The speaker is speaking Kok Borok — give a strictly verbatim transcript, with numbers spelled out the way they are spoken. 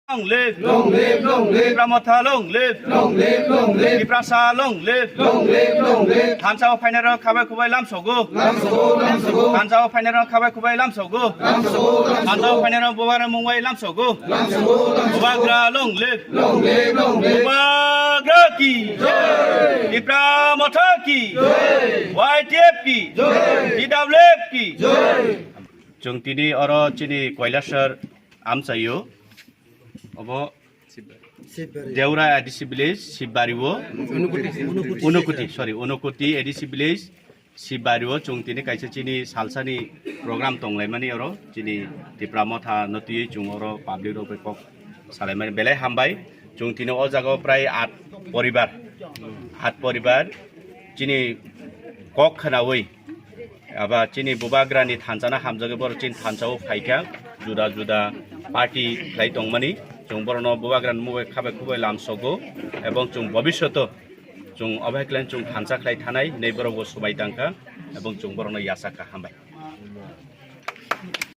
Long live! Long live, long live! Tipra Motha long live! Long live, long live! Tiprasa long live! Long live, long live! Thansa o phainai rok khabai khubai lamsogo. Lamsogo, lamsogo! Thansa o phainai rok khabai khubai lamsogo. Lamsogo, lamsogo! Thansa o phainai rok bubagra mungbai lamsogo. Lamsogo, lamsogo! Bubagra long live! Long live, long live! Bubagra ki jai! Tipra Motha ki jai! Y T F ki jai! T W F ki jai! Chwng tini oro chini Kailasor amchaio. Obo Deura A D C village, Sibari o. Unokoti, sorry, Unokoti A D C village, Sibari o chwng tini kaisa chini salsani program tonglaimani oro. Chini Tipra Motha no twiwi chwng oro public rok bai kok salaimani belai hambai. Chwng tini o jaga o prai at poribar, at poribar chini kok khwnawi aba chini bubagrani thansa no hamjagwi borok chini thansa o phaikha, juda juda party khlai tongmani. Chwng borokno bubagrani mungwi khabai khubai lamsogo, ebong chwng bobishoto chwng obo hai khlai chwng thansa khlai thanai hinwi borok bo swbai tangkha, ebong chwng borokno yachakha. Hambai.